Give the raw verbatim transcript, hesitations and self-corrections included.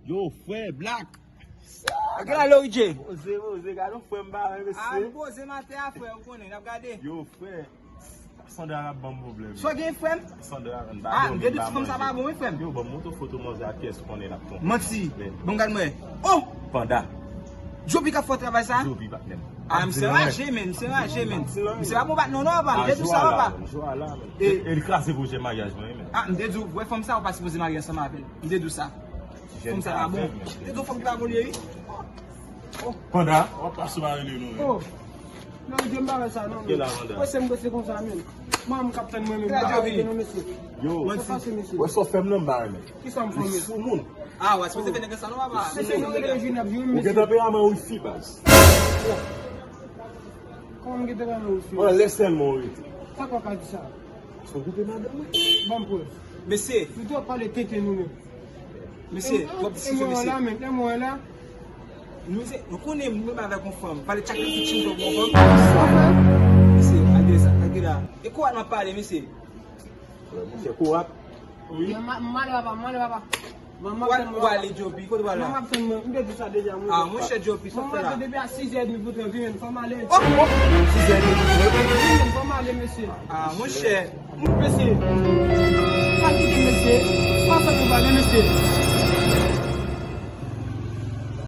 Yo, frè, Black. Gade la, Lori J. Poze, poze, gade yon frè m ba, mesye. Ah, nou poze maten a, frè, ou konnen, n ap gade. Yo, frè. Sandra ap ban m pwoblèm. So gen, frè m? Sandra, n ba Ah, dòmi, m te di ba ti fanm sa manje. Pa bon, wi, frè m. Yo, ban m moto foto manzè a pyès ou konnen l ap tonbe. Manti. Men. Bon, gad mwen. Oh! Panda. Djopi k ap fè travay sa? Djopi, patnè m. Ah, misye raje, men, misye raje, men. Misye pa bon bat non, non, papa, m te di w sa, papa. Jou a la, men. E- E li kraze pwojè maryaj mwen, men. Ah, m te di w, wè fanm sa, ou pa sipoze marye ansanm avè l. M te di w sa. Fanm sa pa bon. M te di w fanm ki pa bon li ye, wi. Panda, w ap pase mare li nou, men. Oh. Non, Dye m pa wè sa, non. Ke la, Panda? Mwen se m rete konsa, men. Manman m k ap tann mwen, men. Gade, Djopi. Non, mesye. Yo, Mwen pase, mesye. Wè sa w fè m nan, m ba renmen. Kisa m fè, mesye? Sou moun. Ah, wè, sipoze fè nèg sa, non, papa. Mesye, nou rete jwenn ap jwe, Ou gen mesye. tanperama wifi, baz. Kòman m gen tanperama wifi? Mwen, lè sèlman ou rete. Sa k w ap di sa? Sou koupe madanm mwen. Ban m prèv. Mesye, Nou twòp pale tenten, nou, men. mesye, twòp disisyon, E mwen mesye. La, men, e mwen la. Nou se, nou konnen m menm avèk yon fanm. Pale tchak nan fitin twòp yon fanm. Mesye, gade sa, gade la. E kwa m ap pale, mesye? Wè, monchè, kou ap. Mwen ma- mwen ale, papa, mwen ale, papa. Mwen Ou ale, ou ale, Djopi, kote w ale? Mwen ap tann mwen, m te di sa deja, mwen. Ah, monchè, Djopi, sa w fè Mwen la? te depi a sis è edmi pou trant vin, fò m ale. Oh! Vin, fò m ale, mesye. Ah, monchè. Mesye, pa kite m, mesye. Pa fè nou pale, mesye.